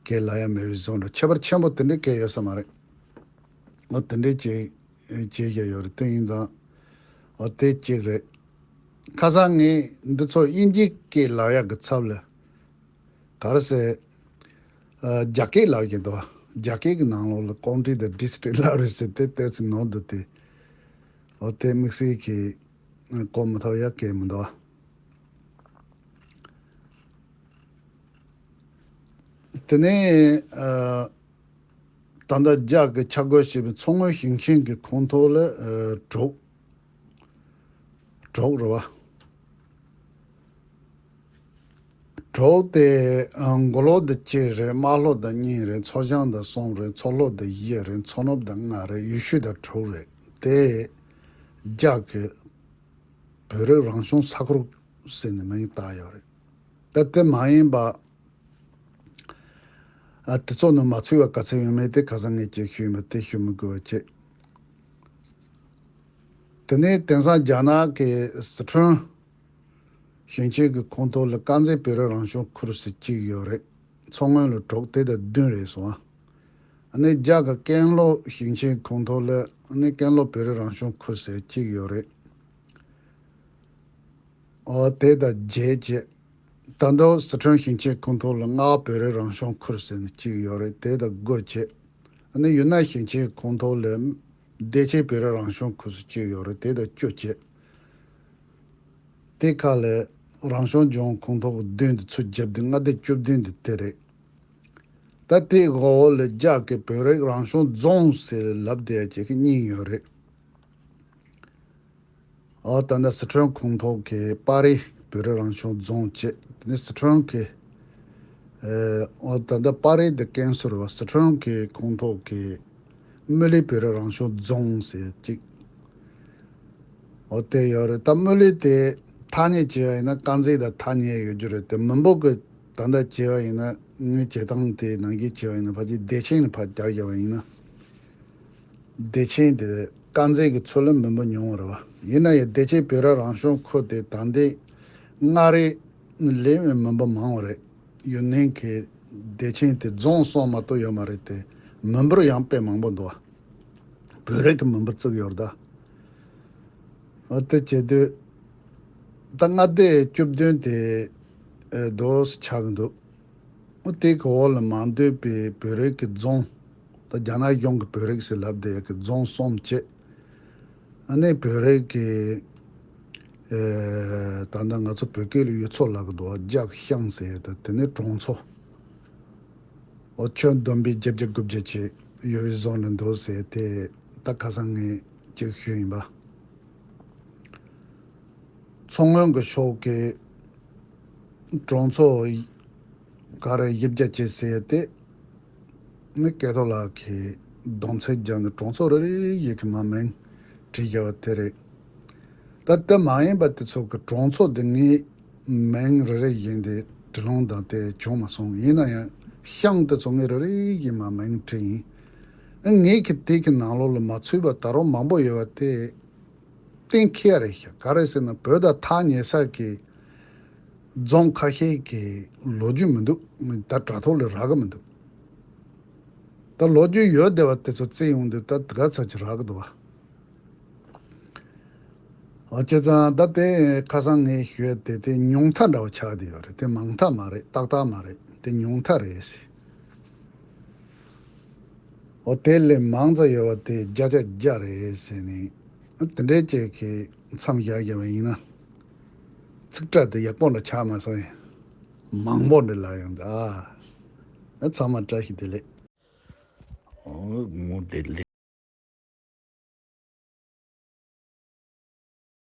སྐད་ལབ་ཡ་མེད་པའི་བཟོ་འདྲ། ཁྱད་པར་ཆེན་པོ་དེ་འདྲའི་སྐད་ཡོད་ས་མ་རེད། འོ་དེ་འདྲའི་ཅིག་བྱས་བཞག་ཡོད་རེད། དེ་ཡིན་ཙང་འོ་དེ་གཅིག་རེད། ཁ་སང་ངས་འདི་ཚོ་དབྱིན་ཇིའི་སྐད་ལབ་ཡག་གི་ཚབ་ལ། ག་རེ་ཟེར། ཨ། རྒྱ་སྐད་ལབ་ཀྱི་འདུག་རྒྱ་སྐད་ཀྱི་ནང་ལོགས་ལ་ཀོན་ཊི་དང་ཌིས་ཊི་རིཀ་ལབ་རེད་ཟེར་དེ་ལྟས་ཚེ་ནོར་འདུག་སྟེ། འོ་དེ་དམིགས་བསལ་གྱི་གོ་མི་ཐུབ་ཡག་སྐད་མི་འདུག་དེ་ནས་ཨ། ད་ལྟ་རྒྱ་གི་ཆ་བགོས་བྱས་པའི་མཚོ་སྔོན་ཞིང་ཆེན་གྱི་ཁོངས་གཏོགས་ལ་ཨ། དྲུག་དྲུག་རེད་བ། དྲུག་དེ་ཨ། མགོ་ལོག་དང་གཅིག་རེད། རྨ་ལྷོ་དང་གཉིས་རེད། མཚོ་བྱང་དང་གསུམ་རེད། མཚོ་ལྷོ་དང་བཞི་རེད། མཚོ་ནུབ་དང་ལྔ་རེད། ཡུལ་ཤུལ་དང་དྲུག་རེད། དེ་རྒྱ་གི་བོད་རིགས་རང་སྐྱོང་ས་ཁུལ་ཟེར་ནས་མིང་བཏགས་ཡོད་རེད། ད་དེ་མ་ཡིན་པ། ཨ། དེ་ཚོ་ནང་མ་ཚུད་པ་ག་ཚོད་ཡོད་མེད་དེ་ཁ་སང་ངས་ཅིག་ཞུས་མ་དེ་ཞུ་མི་དགོས་པ་བྱས། དེ་ནས་དེང་སང་རྒྱ་ནག་གི་སི་ཁྲོན་ཞིང་ཆེན་གྱི་ཁོངས་གཏོགས་ལ་དཀར་མཛེས་བོད་རིགས་རང་སྐྱོང་ཁུལ་ཟེར་གཅིག་ཡོད་རེད། མཚོ་སྔོན་ལ་དྲུག་དེ་དང་བདུན་རེད་སོང་ཨ། ཨ་ནི་རྒྱ་གི་ཀན་ལྷོ་ཞིང་ཆེན་ཁོངས་གཏོགས་ལ་ཨ་ནི་ཀན་ལྷོ་བོད་རིགས་རང་སྐྱོང་ཁུལ་ཟེར་གཅིག་ཡོད་རེད། ཨོ་དེ་དང་བརྒྱད་བྱས། ད་དུང་སི་ཁྲོན་ཞིང་ཆེན་ཁོངས་གཏོགས་ལ་རྔ་བ་བོད་རིགས་རང་སྐྱོང་ཁུལ་ཟེར་ནས་གཅིག་ཡོད་རེད། དེ་དང་དགུ་བྱས། ཨ་ནི་ཡུན་ནན་ཞིང་ཆེན་ཁོངས་གཏོགས་ལ་བདེ་ཆེན་བོད་རིགས་རང་སྐྱོང་ཁུལ་ཟེར་གཅིག་ཡོད་རེད། དེ་དང་བཅུ་བྱས། དེ་ཁ་ལ་རང་སྐྱོང་ལྗོངས་ཁོངས་གཏོགས་བདུན་དེ་ཚུར་བརྒྱབ་སྟེ་མངའ་སྡེ་བཅུ་བདུན་དེ་དེ་རེད། ད་དེའི་འོག་ལ་རྒྱ་གི་བོད་རིགས་རང་སྐྱོང་རྫོང་ཟེར་ལབ་བསྡད་ཡ་ཅིག་གཉིས་ཡོད་རེད། ཨོ་ད་ལྟ་སི་ཁྲོན་ཁོངས་གཏོགས་ཀྱི་སྤ་རི་བོད་རིགས་རང་སྐྱོང་རྫོང་བྱས། དེ་ནས་སི་ཁྲོན་གྱི་ཨོ་ད་ལྟ་སྤ་རི་དེ་ཀན་སུའུ་རེད་བ། སི་ཁྲོན་གྱི་ཁོངས་གཏོགས་ཀྱི་སྨོ་ལི་བོད་རིགས་རང་སྐྱོང་རྫོང་ཟེར་གཅིག་ཨོ་དེ་ཡོད་རེད། ད་སྨོ་ལི་དེ་ཐ་སྙད་བྱས་པ་ཡིན་ན་དཀར་མཛེས་དང་ཐ་སྙད་ཡོད་རྒྱུ་རེད་དེ། མི་འབོར་གྱི་ད་ལྟ་བྱས་པ་ཡིན་ན་ངའི་བྱེད་སྟངས་དེ་ནང་བཞིན་བྱས་པ་ཡིན་ན་ཕལ་ཆེར་བདེ་ཆེན་ལ་ཕར་རྒྱག་བཞག་པ་ཡིན་ན། བདེ་ཆེན་དེ་དཀར་མཛེས་ཀྱི་ཚུར་ལ་མི་འབོར་ཉུང་བ་རེད་བ། ཡིན་ན་ཡང་བདེ་ཆེན་བོད་རིགས་རང་སྐྱོང་ཁུལ་དེ་ད་ལྟའི་མངའ་རིས་ལས་མི་འབོར་མང་བ་རེད། ཡུན་ནན་གྱི་བདེ་ཆེན་དེ་རྫོང་གསུམ་མ་གཏོགས་ཡོད་མ་རེད་དེ། མི་འབོར་ཡང་དཔེ་མང་པོ་འདུག་བ། བོད་རིགས་ཀྱི་མི་འབོར་བརྩི་གི་ཡོད་རེད་ད། འོ་དེ་བྱེད་དུས་ད་མངའ་སྡེ་བཅུ་བདུན་དེ་ཨེ་རྡོ་སུ་ཆགས་ཀྱི་འདུག་འོ་དེ་གི་འོག་ལ་མ་འདུས་པའི་བོད་རིགས་ཀྱི་རྫོང་། ད་རྒྱ་ནག་གཞུང་གི་བོད་རིགས་ཟེར་ལབ་བསྡད་ཡ་གི་རྫོང་གསུམ་བྱས། ཨ་ནི་བོད་རིགས་ཀྱི་ཨེ་ད་ལྟ་ང་ཚོ་བོད་སྐད་ལ་ཡུལ་ཚོ་ལབ་ཀྱི་འདུག་རྒྱ་གི་ཤང་ཟེར་ཡ་ད་དེ་ནས་གྲོང་ཚོ། འོ་ཁྱོན་བསྡོམས་པས་བརྒྱད་བརྒྱ་དགུ་བརྒྱ་བྱས་ཡོད་པའི་བཟོ་ནས་འདུག་ཟེར་དེ་ད་ཁ་སང་ངས་ཅིག་ཞུས་ཡིན་པ། མཚོ་སྔོན་གྱི་ཕྱོགས་ཀྱི་གྲོང་ཚོ་ག་རེ་བཞི་བརྒྱ་བྱས་ཟེར་དེ་ནི་སྐལ་རྡོར་ལགས་ཀྱིས་སྡོམ་ཚིག་བརྒྱབ་ནས་གྲོང་ཚོ་རེ་རེ་བཞིན་གྱི་མ་མིང་བྲིས་བཞག་པ་དེ་རེད། ད་དེ་མ་ཡིན་པ་དེ་ཚོ་གི་གྲོང་ཚོ་དེ་ངས་མིང་རེ་རེ་བཞིན་དེ་བྲིས་ལོང་དང་དེ་བྱུང་མ་སོང་། ཡིན་ན་ཡང་ཤང་དེ་ཚོ་ངས་རེ་རེ་བཞིན་མ་མིང་བྲིས་ཡིན། ངས་ཀྱི་དེ་གི་ནང་ལོགས་ལ་མ་ཚུད་པ་ད་རུང་མང་པོ་ཡོད་པ་དེ་གཏན་འཁེལ་རེད་ཤག་ག་རེ་ཟེར་ན་བོད་དང་ཐག་ཉེ་ས་གི་རྫོང་ཁ་ཤས་ཀྱི་ལོ་རྒྱུས་མི་འདུག་ད་དྲ་ཐོག་ལ་རག་གི་མི་འདུག་ད་ལོ་རྒྱུས་ཡོད་བསྡད་པ་དེ་ཚོ་བརྩིས་ཡོང་དུས་ད་དེ་ག་ཚོད་ཅིག་རག་གི་འདུག་བ། ཨོ་བྱས་ཙང་ད་དེ་ཁ་སང་ངས་ཞུས་དེ་དེ་ཉུང་མཐའ་འདྲ་བོ་ཆགས་བསྡད་ཡོད་རེད། དེ་མང་མཐའ་མ་རེད། ཏག་ཏག་མ་རེད། དེ་ཉུང་མཐའ་རེད་ཟེར། ཨོ་དེ་ལས་མང་ཙམ་ཡོད་པ་དེ་བརྒྱ་ཆ་བརྒྱ་རེད་ཟེར་ནས་དེ་འདྲའི་ཅིག་གི་མཚམས་བཞག་བཞག་པ་ཡིན་ན་ཚིག་ཕྲད་དེ་ཡག་པོ་འདྲ་ཆགས་མ་སོང་། མང་པོ་འདྲ་ལབ་ཡོང་ད། ཨ་ཚང་མ་བཀྲ་ཤིས་བདེ་ལེགས། ཨོ་ངོ་བདེ་ལེགས།